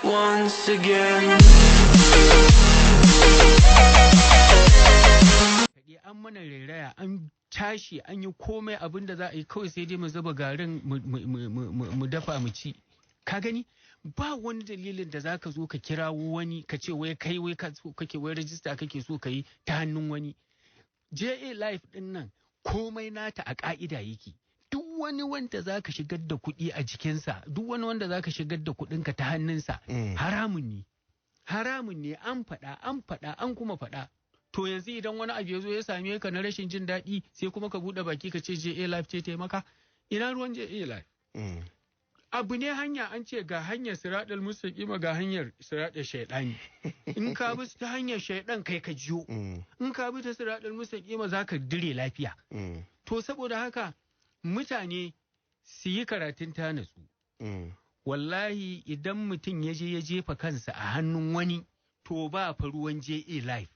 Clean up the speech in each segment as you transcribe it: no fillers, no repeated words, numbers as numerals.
Once again. Kaɗe an mana rairaya, an tashi, an yi komai. Abin da za a yi kawai sai dai mu zuba garin mu dafa mu ci. Ka gani, ba wani dalilin da zaka zo ka kirawo wani ka ce wai kai wai kake wai rajista kake so ka yi ta hannun wani. JA Life din nan, komai nata a ka'ida yake. Duk wani wanda zaka shigar da kuɗi a jikinsa, duk wani wanda zaka shigar da kuɗinka ta hannunsa, haramun ne, haramun ne. An faɗa, an faɗa, an kuma faɗa. To yanzu idan wani abu ya zo ya same ka na rashin jin daɗi, sai kuma ka buɗe baki ka ce JA Life ce taimaka. Ina ruwan JA Life? Abu ne hanya, an ce ga hanyar siraɗal mustaqima, ga hanyar siraɗal shaiɗani. In ka bi ta hanyar shaiɗan, kai ka jiyo. In ka bi ta siraɗal mustaqima, za ka dire lafiya. To saboda haka mutane su yi karatun ta natsu. Wallahi idan mutum ya je ya jefa kansa a hannun wani, to ba fa ruwan JA Life.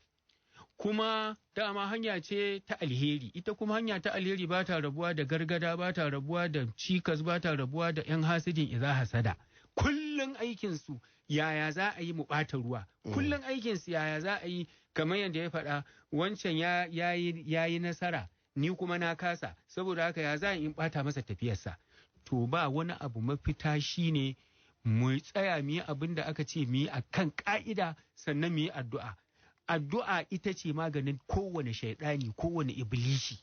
Kuma dama hanya ce ta alheri, ita kuma hanya ta alheri ba ta rabuwa da gargada, ba ta rabuwa da cikas, ba ta rabuwa da 'yan hasidin iza hasada. Kullum aikinsu yaya za a yi mu ɓata ruwa, kullum aikinsu yaya za a yi, kamar yadda ya faɗa wancan, ya yi nasara, ni kuma na kasa, saboda haka ya za in ɓata masa tafiyarsa. To ba wani abu, mafita shine mu tsaya mu yi abin da aka ce mu yi a kan ka'ida, sannan mu yi addu'a. Addu'a ita ce maganin kowane shaidani, kowane iblishi,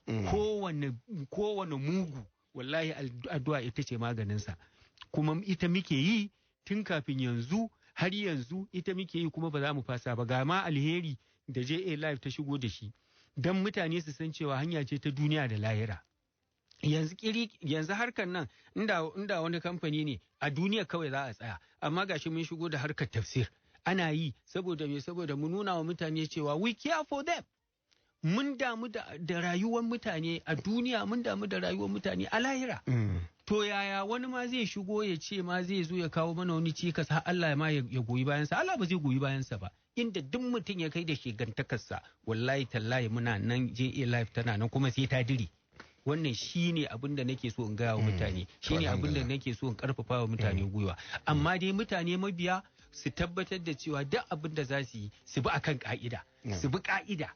kowane mugu. Wallahi addu'a ita ce maganinsa, kuma ita muke yi tun kafin yanzu, har yanzu ita muke yi, kuma ba za mu fasa ba. Ga ma alheri da JA Life ta shigo da shi don mutane su san cewa hanya ce ta duniya da lahira. Yanzu kiri yanzu harkar nan, inda wani kamfani ne a duniya kawai za a tsaya, amma gashi mun shigo da harkar tafsir ana yi. Saboda me? Saboda mu nuna wa mutane cewa we care for them. Mun damu da rayuwar mutane a duniya, mun damu da rayuwar mutane a lahira. To yaya wani ma zai shigo ya ce ma zai zo ya kawo mana wani cikas, har Allah ma ya goyi bayansa? Allah ba zai goyi bayansa ba. Inda duk mutum ya kai da shigantakarsa, wallahi tallahi muna nan, JA Life tana nan, kuma sai ta dire. Wannan shine abin da nake so in gaya wa mutane, shine abin da nake so in karfafa wa mutane gwiwa. Amma dai mutane mabiya su tabbatar da cewa duk abin da za su yi, su bi akan ka'ida, su bi ka'ida.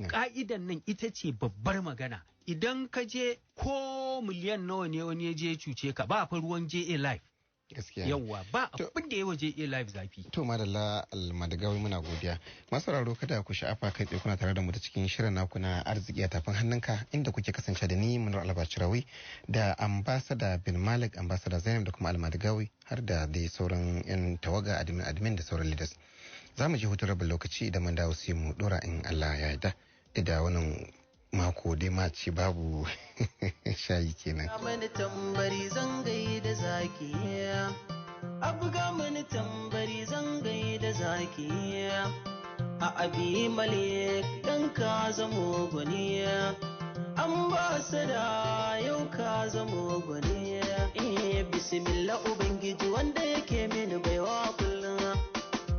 Ka'idan nan ita ce babbar magana. Idan ka je, ko miliyan nawa ne wani ya je cuce ka, ba fa ruwan JA Life. Gaskiya. Yawwa, ba abin da yawa JA Life zafi. To madalla, Almadagawi, muna godiya. Masu sauraro, kada ku sha'afa, kai tsaye kuna tare da mu ta cikin shirin naku na Arziki a Tafin Hannunka, inda kuke kasance da ni Munir Albacirawi da Ambassador Bin Malik, Ambassador Zainab da kuma Almadagawi, har da dai sauran yan tawaga, admin admin da sauran leaders. Za mu je hutun rabin lokaci, idan mun dawo sai mu dora in Allah ya yarda. Da wannan mako dai ma ce babu shayi kenan. Mani tambari zan da zaki, abuga mani tambari zan da zaki. A Abi Malik, dan ka zamo gwani, Ambassador, yau ka zamo gwani. Eh, bismillah, Ubangiji wanda yake mini baiwa kullum,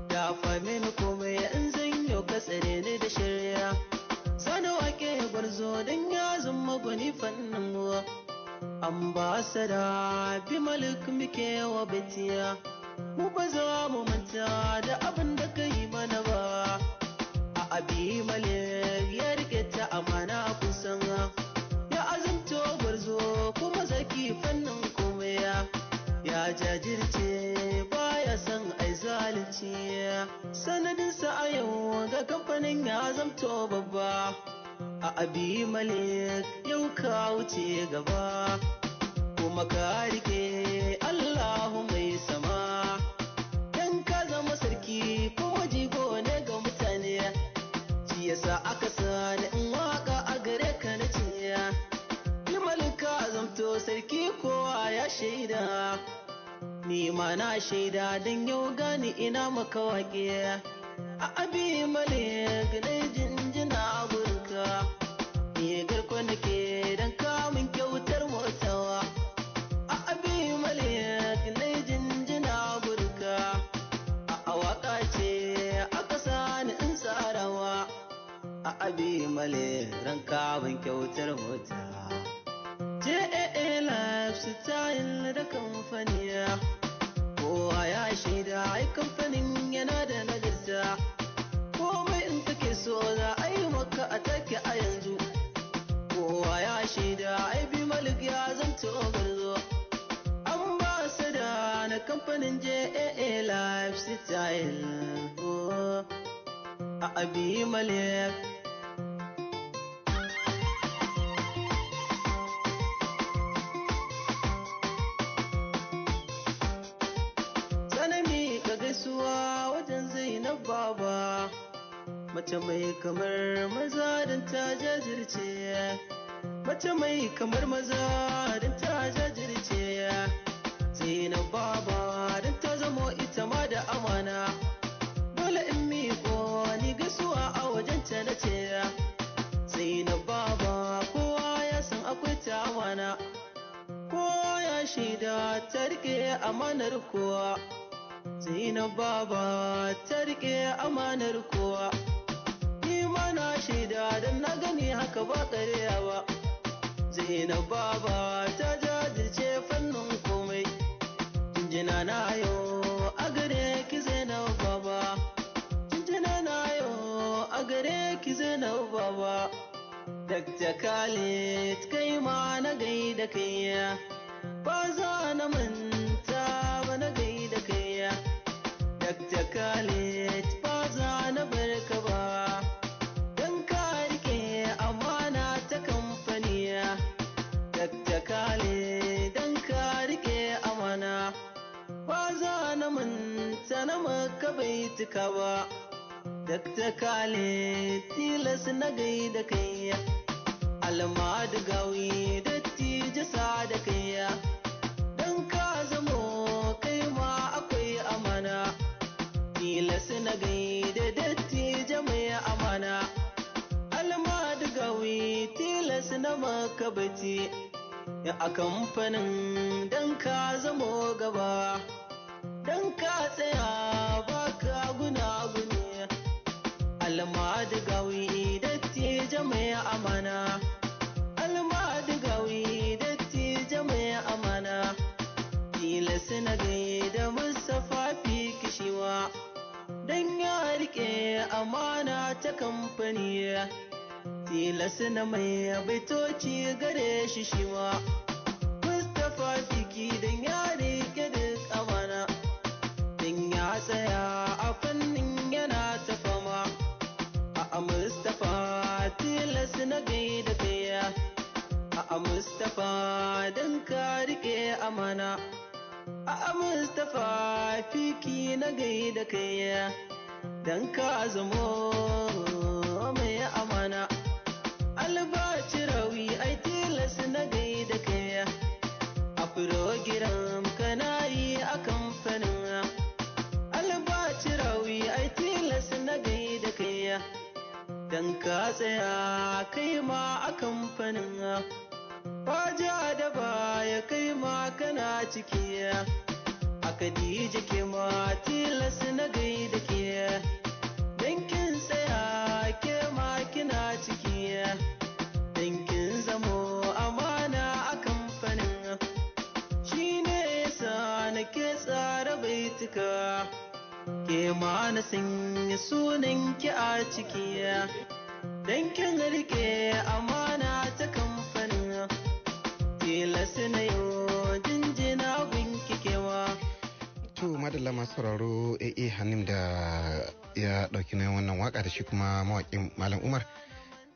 dafa mini komai in zan yau, ka tsare ni da shirya. Sani wake gwarzo don ya zama gwani fannin mu. Ambassador Bi Malik muke wa batiya. Mu ba za mu manta da abin da ka yi mana ba. A Abi Malik ya rike ta amana kusan. Ya azumto gwarzo kuma zaki fannin komai. Ya jajirce, baya son ai zalunci. Sanadinsa a yau ga kamfanin ya zamto babba. A Abi Malik, yau ka wuce gaba, kuma ka rike Allahu mai sama, dan ka zama sarki ko jigo ne ga mutane. Shi yasa aka sani in waka a gare ka, na ce Malika zamto sarki, kowa ya shaida, ni ma na shaida, don yau gani ina maka waƙe. A Abi Malik, na jinjina gurinka, ni garko nake don kamun kyautar motawa. A Abi Malik, na jinjina gurinka. A waka ce aka sani in tsarawa. A Abi Malik, ran kamun kyautar mota. JAA Lifestyle da kamfaniya kowa ya ya shaida ai kamfanin yana da nagarta. Komai in kake so za a yi maka a take a yanzu. Kowa ya shaida ai bi Malik ya zanto garzo. Ambasada na kamfanin JAA Lifestyle. Oh, a Abi Malik. Tsanani ka gaisuwa wajen Zainab Baba. Mace mai kamar maza don ta jajirce. Mace mai kamar maza don ta jajirce. Zainab Baba don ta zamo ita ma da amana. Dole in miƙo ni gaisuwa a wajen ta na ce. Zainab Baba kowa ya san akwai ta amana. Kowa ya shaida ta rike amanar kowa. Zainab Baba ta rike amanar kowa. Ni ma na shaida don na gani haka ba ƙarya ba. Zainab Baba ta jajirce fannin komai. Jinjina na yau a gare ki Zainab Baba. Jinjina na yau a gare ki Zainab Baba. Dr. Khalid kai ma na gaida kai. Ba za na manta ba na gaida kai. Dr. Khalid ba za na bar ka ba. Don ka rike amana ta kamfani. Dr. Khalid don ka rike amana. Ba za na manta na maka baituka ba. Dr. Khalid tilas na gaida kai. Almadu gawi dattijo sa da kai. Don ka zamo kai ma akwai amana. Tilas na gaida dattijo mai amana. Almadu gawi tilas na maka bati. A kamfanin don ka zamo gaba. Don ka tsaya ba ka guna-guni. Almadu gawi dattijo mai amana. Almadu gawi dattijo mai amana. Tilas na gaida Mustapha fi kishiwa. Dan ya rike amana ta kamfani. Tilas na mai baitoci gare shi shiwa. Mustapha fiki dan ya rike duk amana. Dan ya tsaya a fannin yana ta fama. A'a Mustapha tilas na gaida kai. A'a Mustapha dan ka rike amana. A'a Mustapha fiki na gaida kai. Dan ka zamo mai amana. Albaci rawi ai tilas na gaida kai. A program kana yi a kamfanin. Albaci rawi ai tilas na gaida kai. Dan ka tsaya kai ma a kamfanin. Ba ja da baya kai ma kana ciki. A Khadija ke ma tilas na gaida ke. Dan kin tsaya ke ma kina ciki. Dan kin zamo amana a kamfanin. Shi ne yasa nake tsara baituka. Ke ma na sanya sunan ki a ciki. Dan kin rike amana ta kamfanin. Tilas na yau jinjina gunki kewa. To madalla masu sauraro AA Hanim da ya dauki nauyin wannan waka da shi kuma mawaƙin Malam Umar.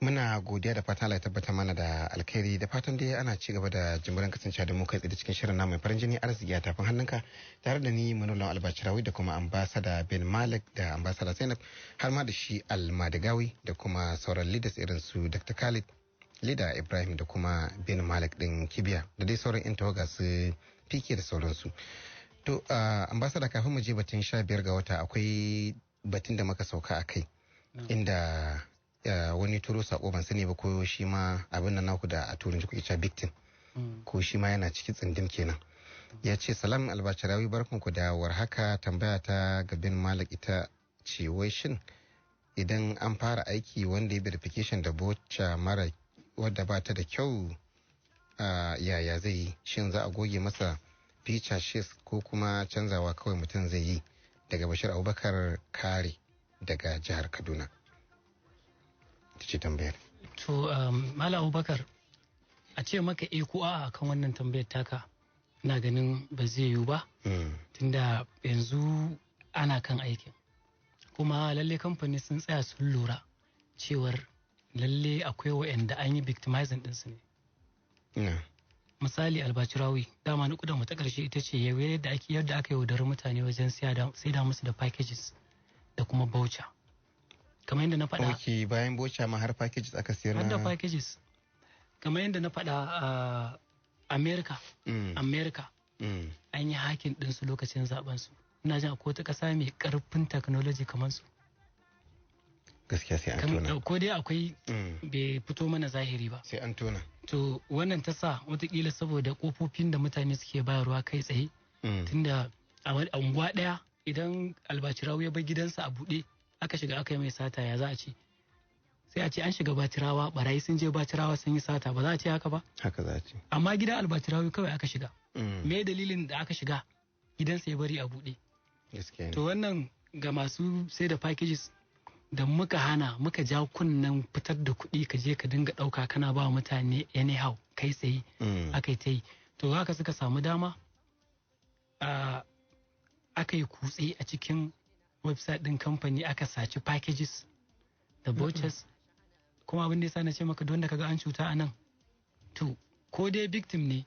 Muna godiya da fatan Allah ya tabbata mana da alkhairi da fatan dai ana ci gaba da jimirin kasancewa da mu kai tsaye da cikin shirin namu mai farin jini arziki a tafin hannunka tare da ni Manulan Albacirawi da kuma ambasada Ben Malik da ambasada Zainab har ma da shi Almadigawi da kuma sauran leaders irin su Dr. Khalid Lida Ibrahim da kuma Ben Malik din Kibiya da dai sauran 'yan tawaga su fike da sauransu. To, ambasada kafin mu je batun 15 ga wata akwai batun da muka sauka a kai inda wani turo sako ban sani ba ko shi ma abin nan naku da a turanci kuke cewa victim ko shi ma yana cikin tsindim kenan. Ya ce salam Albacirawi, barkanku da warhaka, tambaya ta ga Ben Malik ita ce wai shin idan an fara aiki wanda ya verification da bocha mara wadda ba ta da kyau, yaya zai yi, shin za a goge masa feature shis ko kuma canzawa kawai mutum zai yi? Daga Bashir Abubakar Kare daga jihar Kaduna. Ita ce tambayar. To, Malam Abubakar, a ce maka e ko a'a kan wannan tambayar taka, ina ganin ba zai yiwu ba. Tunda yanzu ana kan aikin. Kuma lalle kamfani sun tsaya sun lura cewar lalle akwai wa'anda an yi victimizing ɗinsu ne. Misali Albacirawi, dama na kudan ta karshe ita ce yadda aka yaudari mutane wajen saida musu da packages da kuma voucher. Kamar yadda na faɗa. Ok, bayan voucher ma har packages aka sayar? Har da packages. Kamar yadda na faɗa a America. America. An yi hacking ɗinsu lokacin zaben su. Ina jin akwai wata ƙasa mai ƙarfin technology kamar su. Gaskiya sai an tona. Ko dai akwai, bai fito mana zahiri ba. Sai an tona. To, wannan ta sa watakila saboda kofofin da mutane suke bayarwa kai tsaye. Tunda a unguwa ɗaya, idan Albacirawu ya bar gidansa a buɗe aka shiga aka yi mai sata, ya za a ce? Sai a ce an shiga Bacirawa, barayi sun je Bacirawa sun yi sata, ba za a ce haka ba? Haka za a ce. Amma gidan Albacirawi kawai aka shiga. Me dalilin da aka shiga gidansa ya bari a buɗe? To, wannan ga masu sai da packages da muka hana, muka ja kunnen fitar da kuɗi ka je ka dinga ɗauka kana ba mutane anyhow kai tsaye, aka yi ta yi. To, haka suka samu dama aka yi kutse a cikin website ɗin kamfani, aka saci packages da vouchers. Kuma abin da yasa na ce maka don da kaga an cuta a nan, to ko dai victim ne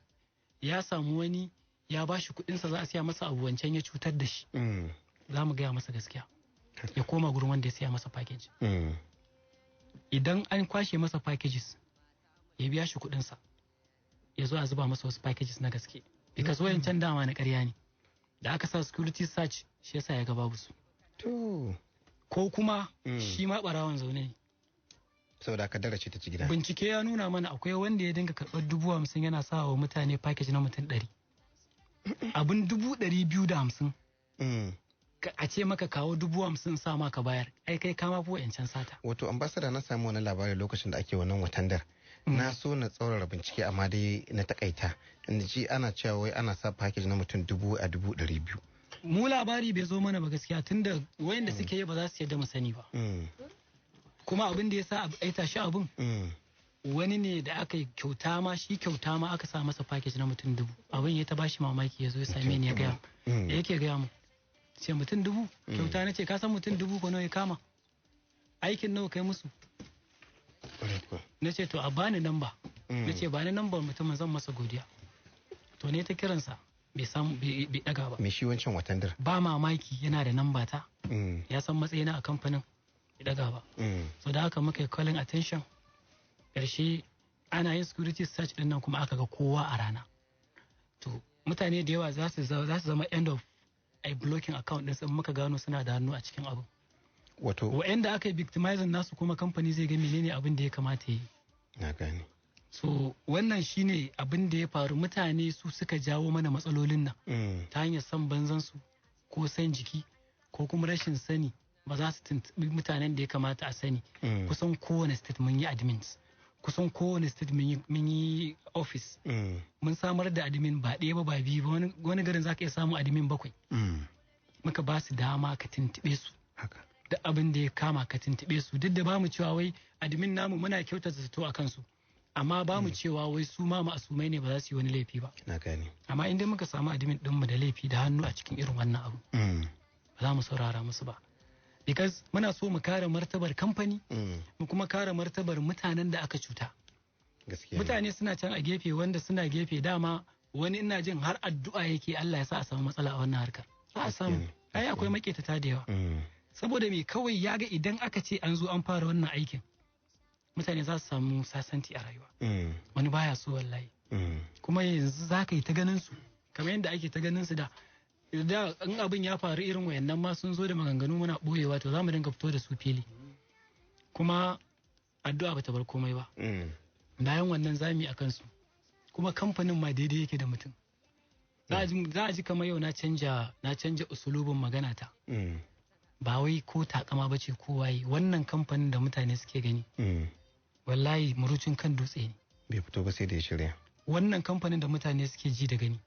ya samu wani ya ba shi kuɗinsa za a siya masa abu, wancan ya cutar da shi, za mu gaya masa gaskiya ya koma gurin wanda ya siya masa package. Idan an kwashe masa packages, ya biya shi kuɗinsa, ya zo a zuba masa wasu packages na gaske, because wayancan dama na ƙarya ne da aka sa security search, shi yasa ya ga babu su. Ko kuma shi ma ɓarawon zaune ne. Saboda aka darace ta ci gida. Bincike ya nuna mana akwai wanda ya dinga karɓar 50,000 yana sa wa mutane package na mutum 100, abin 250,000. A ce maka kawo 50,000 sa ma ka bayar, ai kai kama fi wa'yancan sata. Wato ambassador, na samu wani labari lokacin da ake wannan watandar. Na so na tsaurara bincike amma dai na takaita. In ji ana cewa wai ana sa package na mutum 1000 a 200,000. Mu labari bai zo mana ba gaskiya, tunda wayanda suke yi ba za su yadda mu sani ba. Kuma abin da ya sa a tashi abin, wani ne da aka yi kyauta ma, shi kyauta ma aka sa masa package na mutum 1000. Abin ya ta bashi mamaki, ya zo ya same ni ya gaya, yake gaya mu ce mutum 1000 kyauta. Na ce ka san mutum 1000 ko nawa ya kama, aikin nawa kai musu? Na ce to a bani namba. Na ce bani nambar mutumin, zan masa godiya. To, ne ta kiransa, bai samu, bai daga ba. Me shi wancan watandar? Ba mamaki yana da namba ta, ya san matsayina a kamfanin, bai daga ba. So da haka muka yi calling attention. Ƙarshe ana yin security search din nan kuma aka ga kowa a rana. To, mutane da yawa za su zama end of a blocking account din in muka gano suna da hannu a cikin abu. Wato wa'anda aka yi victimizing nasu kuma, kamfani zai ga menene abin da ya kamata yi. Na gane. So wannan shine abin da ya faru. Mutane su suka jawo mana matsalolin nan ta hanyar son banzan su ko san jiki ko kuma rashin sani, ba za su tuntuɓi mutanen da ya kamata a sani. Kusan kowane state mun yi admins, kusan kowane state mun yi office, mun samar da admin ba ɗaya ba, ba biyu ba. Wani garin za ka iya samun admin bakwai. Muka ba su dama ka tuntuɓe su da abin da ya kama, ka tuntuɓe su. Duk da ba mu cewa wai admin namu muna kyautata zato a kansu, amma ba mu cewa wai su ma ma'asumai ne, ba za su yi wani laifi ba. Na gane. Amma inda muka samu admin ɗinmu da laifi, da hannu a cikin irin wannan abu, ba za mu saurara musu ba, because muna so mu kare martabar kamfani, mu kuma kare martabar mutanen da aka cuta. Mutane suna can a gefe, wanda suna gefe dama wani ina jin har addu'a yake Allah ya sa a samu matsala a wannan harkar. Za a samu ai, akwai maketata da yawa. Saboda me? Kawai ya ga idan aka ce an zo an fara wannan aikin, mutane za su samu sasanti a rayuwa. Wani baya so wallahi. Kuma yanzu za ka yi ta ganin su kamar yadda ake ta ganin su da da. In abin ya faru irin wayannan ma sun zo da maganganu muna boyewa, to za mu dinga fito da su fili. Kuma addu'a bata bar komai ba. Bayan wannan zami a kansu kuma, kamfanin ma daidai yake da mutum. Za a ji kamar yau na canja usulubin magana ta. Ba wai ko takama ba ce ko waye. Wannan kamfanin da mutane suke gani, wallahi murucin kan dutse ne. Bai fito ba sai da ya shirya. Wannan kamfanin da mutane suke ji da gani,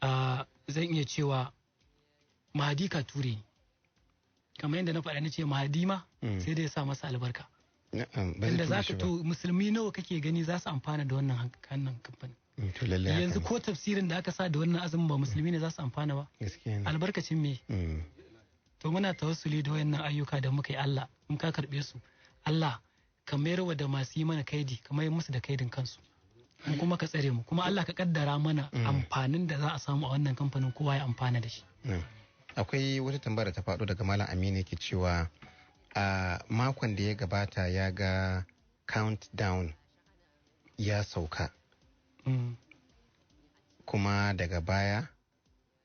Zan iya cewa Mahadi ka ture ni. Kamar yadda na faɗa, na ce Mahadi ma sai dai ya sa masa albarka. Na'am, ba zai Inda ture za shi ka ba. To musulmi nawa kake gani za su amfana da wannan kamfanin? To lallai haka Yanzu ne. ko tafsirin da aka sa da wannan azumin, ba musulmi ne za su amfana ba? Gaskiya ne. Albarkacin me? To muna tawassuli da wayannan ayyuka da muka yi, Allah, in ka karbe su, Allah, ka mayar wa da masu yi mana kaidi, ka mayar musu da kaidin kansu, mu kuma ka tsare mu, kuma Allah, ka kaddara mana amfanin da za a samu a wannan kamfanin, kowa ya amfana da shi. Na'am. Akwai wata tambaya da ta faɗo daga Malam Aminu, yake cewa a makon da ya gabata ya ga countdown ya sauka, kuma daga baya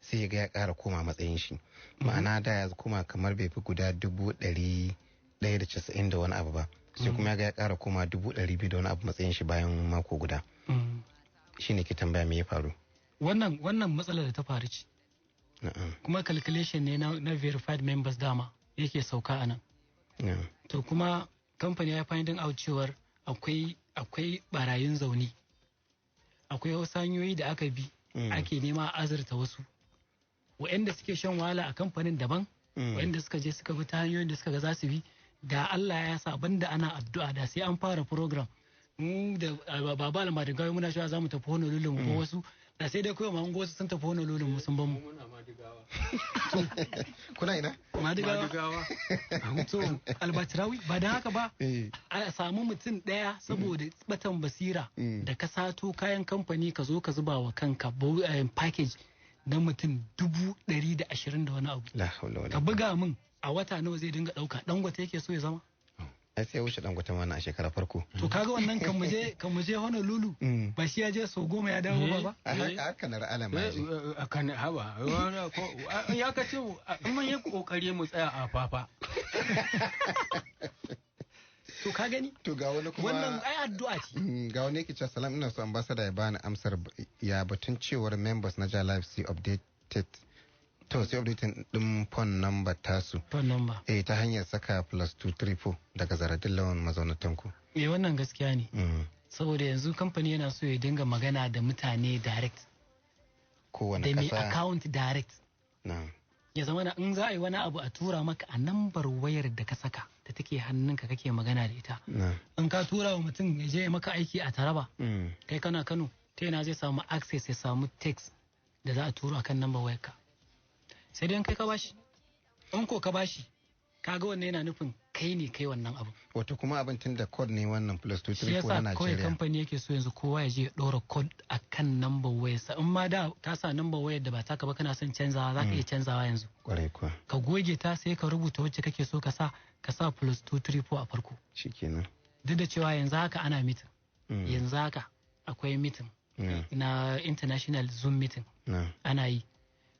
sai ya ga ya ƙara koma matsayin shi, ma'ana da ya koma kamar bai fi guda 190,000 da wani abu ba, sai kuma ya ga ya ƙara koma 200,000 da wani abu matsayin shi bayan mako guda. Shine ke tambaya me ya faru. Wannan matsalar da ta faru ce, kuma calculation ne na verified members dama yake sauka a nan. To kuma kamfani ya finding out cewar akwai barayin zaune, akwai wasu hanyoyi da aka bi ake nema a azurta wasu wa'anda suke shan wahala a kamfanin daban, wa'anda suka je suka bi ta hanyoyin da suka ga za su bi. Da Allah ya sa banda ana addu'a, da sai an fara program mu da baba Almadigawa muna cewa za mu tafi Honolulu mu ko wasu, da sai dai kawai mu hango wasu sun tafi Honolulu, mu sun ban mu. Kuna ina? Madigawa. Madigawa. To Albatirawi, ba da haka ba, a samu mutum ɗaya saboda batan basira da ka sato kayan kamfani, ka zo ka zuba wa kanka package na mutum 120,000 da wani abu. La haula wala Ka buga min a wata nawa zai dinga ɗauka? Dangote yake so ya zama? Ai sai ya wuce Dangote mana a shekara farko. To kaga wannan, kan mu je Honolulu, ba shi ya je sau 10 ya dawo ba ba? A haka haka na ra'ala ma je. A kan haba ya ka ce in mun yi kokari mu tsaya a fafa. To ka gani. To ga wani kuma. Wannan ai addu'a ce. Ga wani yake cewa, salam, ina so ambassador ya bani amsar ya batun cewar members na Life sai updated, to sai updating din phone number tasu. Phone number. Eh, ta hanyar saka +234, daga Zaradin Lawan mazaunatanku. Eh, wannan gaskiya ne, saboda yanzu kamfani yana so ya dinga magana da mutane direct, Kowane da mai kasa. account direct. Ya zama na in za a yi wani abu, a tura maka a nambar wayar da ka saka da take hannunka kake magana da ita. In ka tura wa mutum ya je ya maka aiki a Taraba, kai kana Kano, ta yana zai samu access ya samu text da za a turo akan nambar wayarka? Sai dai in kai ka bashi. In ko ka bashi, kaga wannan yana nufin kai ne kai wannan abu. Wato kuma abin tun da code ne wannan plus Shi 234 na yasa kawai Najeriya. kamfani yake so yanzu kowa ya je ya ɗora code a kan nambar wayarsa. In ma da ka sa nambar wayar da ba taka ba, kana son canzawa, za ka iya canzawa yanzu. Kwarai kuwa. Ka goge ta, sai ka rubuta wacce kake so ka sa, ka sa +234 a farko. Shikenan. Duk da cewa yanzu haka ana meeting, yanzu haka akwai meeting na international Zoom meeting ana yi,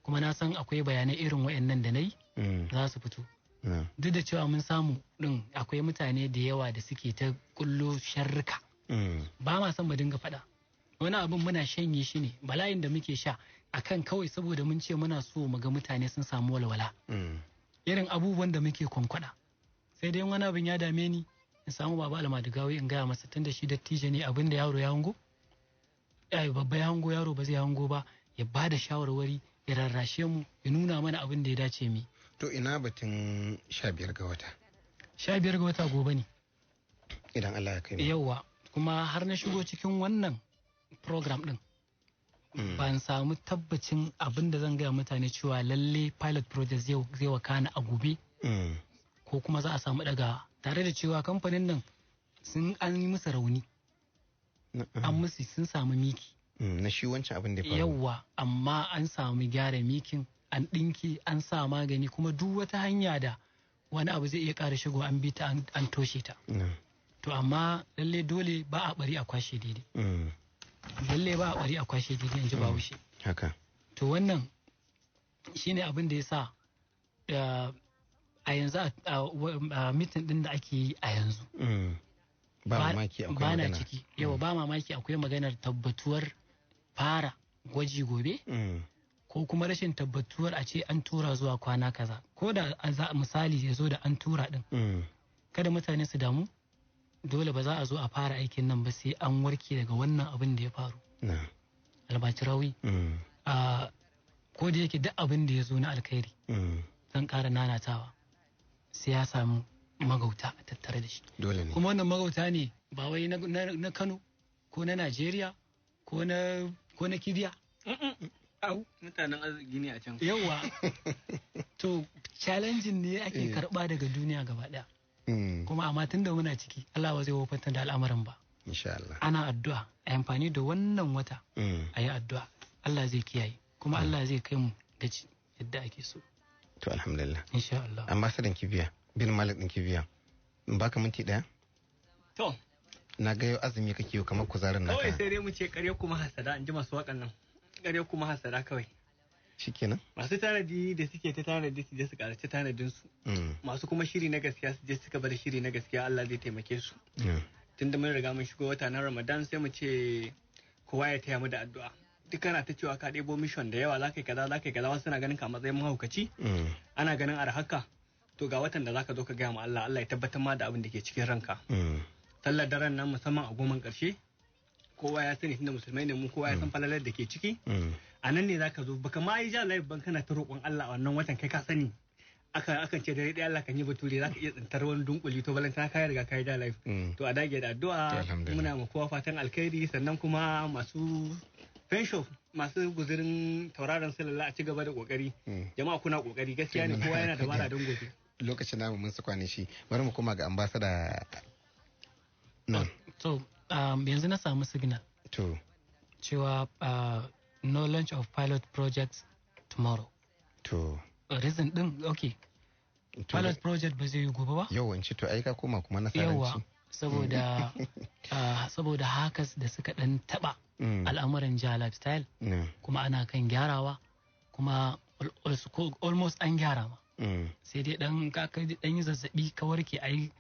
kuma na san akwai bayanai irin wayannan da na yi za su fito. Duk da cewa mun samu din akwai mutane da yawa da suke ta kullo sharrika, ba ma son mu dinga faɗa wani abin, muna shanye shi ne, bala'in da muke sha akan kawai saboda mun ce muna so mu ga mutane sun samu walwala, irin abubuwan da muke kwankwada. Sai dai wani abin ya dame ni, in samu baba Almadigawi in gaya masa, tunda shi dattijo ne, abin da yaro ya hango, ai babba ya hango, yaro ba zai hango ba. Ya ba da shawarwari, ya rarrashe mu, ya nuna mana abin da ya dace mu yi. To ina batun 15 ga wata? 15 ga wata gobe ne. Idan Allah ya kai mu. Yauwa, kuma har na shigo cikin wannan program din, ban samu tabbacin abin da zan gaya mutane cewa lalle pilot project zai wakana a gobe ko kuma za a samu daga, tare da cewa kamfanin nan sun an yi musu rauni, an musu, sun samu miki. Na shi wancan abin da ya faru. Yauwa, amma an samu gyara mikin, an ɗinki, an sa magani, kuma duk wata hanya da wani abu zai iya ƙara shigo an bi ta, an toshe ta. To amma lalle dole ba a bari a kwashe daidai. Lalle ba a bari a kwashe daidai, in ji Bahaushe. Haka. To wannan shine abin da ya sa a yanzu a meeting din da ake yi a yanzu, Ba mamaki akwai ba na magana. ciki yawa, ba mamaki akwai maganar tabbatuwar fara gwaji gobe, ko kuma rashin tabbatuwar a ce an tura zuwa kwana kaza. Ko da misali ya zo da an tura din, kada mutane su damu. Dole ba za a zo a fara aikin nan ba sai an warke daga wannan abin da ya faru. Na. Albacirawi, a Ko da yake duk abin da ya zo na alkhairi, zan ƙara nanatawa, sai ya samu magauta a tattare da shi. Dole ne. Kuma wannan magauta ne ba wai na Kano ko na Najeriya ko na Kibiya. Au, mutanen arziki ne a can. Yawa, to challenging ne ake karba daga duniya gaba daya. Kuma amma tunda muna ciki, Allah ba zai wofantar da al'amarin ba. Insha Allah. Ana addu'a, a amfani da wannan wata a yi addu'a, Allah zai kiyaye kuma Allah zai kai mu gaci yadda ake so. To, alhamdulillah. Insha Allah. Ambassador Kibiya, Bin Malik din Kibiya, in baka minti daya? To. Na ga yau azumi kake yau, kamar kuzarin Kawai naka. sai dai mu ce kare kuma hasada, in ji masu waƙan nan. Kare kuma hasada kawai. Shikenan. Masu tanadi da suke ta tanadi, su je su karaci tanadin su. Masu kuma shiri na gaskiya, su je su gaba da shiri na gaskiya, Allah zai taimake su. Tunda mun riga mun shigo wata na Ramadan, sai mu ce kowa ya taya mu da addu'a. Duk kana ta cewa ka ɗebo mission da yawa, zaka yi kaza, zaka yi kaza, wasu suna ganin ka a matsayin mahaukaci. Ana ganin arhaka. To, ga watan da zaka zo ka gaya ma Allah, Allah ya tabbatar ma da abin da ke cikin ranka. Sallar daren nan, musamman a goman ƙarshe, kowa ya sani, tunda musulmai ne mu, kowa ya san falalar da ke ciki. A nan ne zaka zo baka ma yi ja live ban, kana ta roƙon Allah a wannan watan. Kai ka sani akan ce dare ɗaya Allah kan yi bature, zaka iya tsintar wani dunkuli, to balanta ka riga ka yi ja live. To, a dage da addu'a. To, alhamdulillah. Muna ma kowa fatan alkhairi. Sannan kuma masu fensho, masu guzurin tauraron sallah, a ci gaba da kokari. Jama'a, kuna kokari, gaskiya ne, kowa yana da bara don gobe. Lokacin namu mun su kwane shi, bari mu koma ga ambassador nan. To, yanzu na samu signal cewa no launch of pilot projects tomorrow. Reason din, okay, pilot project ba zai yi gobe ba. Yau in ce to ai ka koma kuma na Yawa, saranci. saboda hackers da suka dan taba al'amuran Ja Lifestyle, kuma ana kan gyarawa, kuma almost an gyara ma. Sai dai dan ka dan yi zazzabi ka warke, ai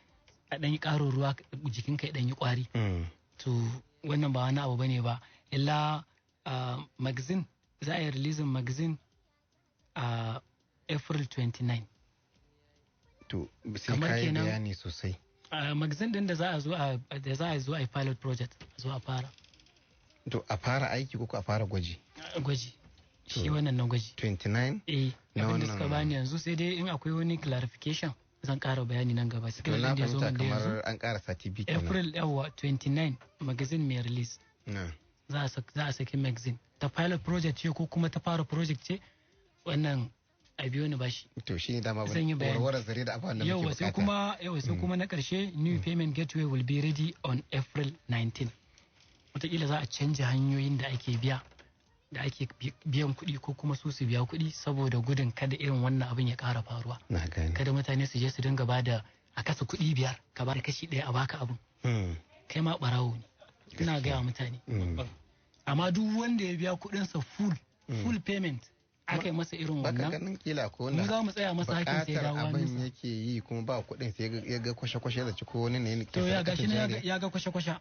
a dan yi karo ruwa jikinka ya dan yi kwari. To, wannan ba wani abu bane ba illa magazine, za a yi releasing magazine a April 29. To, sai Kamar ka yi kenan- bayani sosai. Magazine din da za a zo a yi pilot project, a zo a fara. To, a fara aiki ko a fara gwaji? Gwaji shi, wannan na gwaji. 29? Eh. Na Abin da suka wannan- bani yanzu, sai dai in akwai wani clarification zan ƙara bayani nan gaba. To, Signal na din da ya zo fahimta min da yanzu, kamar an ƙara sati 2 kenan. April, yawa, 29 magazine mai release. Za a saki magazine ta pilot project ce ko kuma ta fara project ce, wannan a biyo ni bashi. To, shi ne dama Zan yi bayani. warware zare da abubuwan da muke Yawa, sai bukata. kuma, yawa, sai kuma na karshe, new payment gateway will be ready on April 19. Wataƙila za a canja hanyoyin da ake biya, da ake biyan kuɗi, ko kuma su su biya kuɗi, saboda gudun kada irin wannan abin ya ƙara faruwa. Na gani. Kada mutane su je su dinga ba da, a kasa kuɗi biyar, ka ba da kashi ɗaya a baka abin. Kai ma ɓarawo ne, ina gaya wa mutane. Amma duk wanda ya biya kuɗinsa full payment, aka yi masa irin Baka wannan, ganin kila ko mu wanda za mu tsaya masa hakkin sai ya bukatar dawo abin hannunsa. yake yi kuma ba kuɗin, sai ya ga kwashe-kwashe da ci ko wani ne To, ya gashi na jariya. ya ga kwashe-kwashe.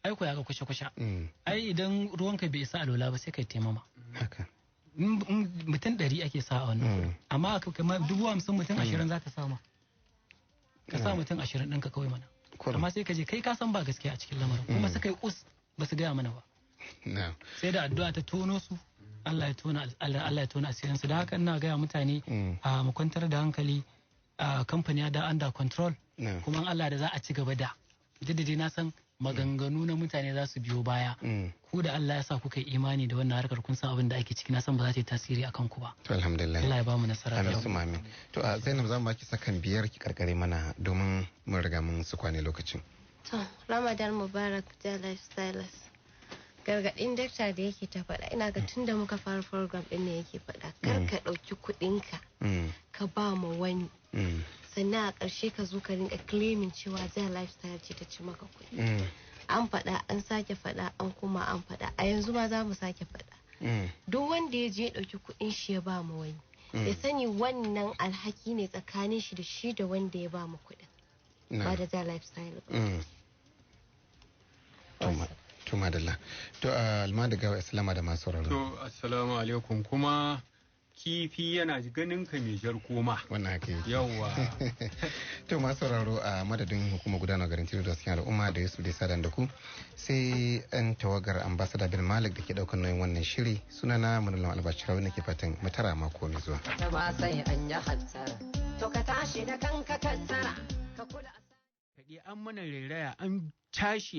Ai ko ya ga kwashe-kwashe. Ai idan ruwanka bai isa alola ba, sai kai taimama. Haka. In mutum 100 ake sa a wannan kuɗin. Amma kamar 50,000, mutum 20 za ka sama, ka sa mutum 20 ɗinka kawai mana. Kurum. Amma sai ka je kai ka san ba gaskiya a cikin lamarin, kuma suka yi kus ba su gaya mana ba. Sai da addu'a ta tono su, Allah ya tona asirin su. Da haka ina gaya mutane a mu kwantar da hankali, a kamfani ya da under control. Kuma in Allah da za a ci gaba da, duk da dai na san maganganu na mutane za su biyo baya. Ku da Allah ya sa kuka yi imani da wannan harkar, kun san abin da ake ciki, na san ba za ta yi tasiri akan ku ba. To, alhamdulillah. Allah ya ba mu nasara. Amin su amin. To, a Zainab, za mu baki sakan 5 ki karkare mana, domin mun riga mun su kwane lokacin. To, Ramadan Mubarak da Lifestylers. Gargaɗin dakta da yake ta faɗa, ina ga tun da muka fara program ɗin ne yake faɗa. Kar ka ɗauki kuɗinka ka ba ma wani. Sannan a ƙarshe ka zo ka rinka claiming cewa Ja Lifestyle ce ta ci maka kuɗi. An faɗa, an sake faɗa, an kuma an faɗa. A yanzu ma za mu sake faɗa. Duk wanda ya je ya ɗauki kuɗin shi ya ba ma wani, ya sani wannan alhaki ne tsakanin shi da shi da wanda ya ba mu kuɗin. Ba da Ja Lifestyle ba. To, madalla. To, Almadi Gawa, islama da masu sauraro. To, assalamu alaikum kuma. Kifi yana ganin ka mai jar koma. Wannan haka yake. Yawwa. To, masu sauraro, a madadin hukumar gudanar garin Tilo da cikin al'umma da Yusuf da sadan da ku, sai yan tawagar Ambassador Bin Malik da ke daukar nauyin wannan shiri, sunana Manulam Albashirawi nake fatan mu tara mako mai zuwa. Ta ba sai an yi hattara, to ka tashi da kanka kattara, ka kula. Kaɗe an mana rairaya an tashi.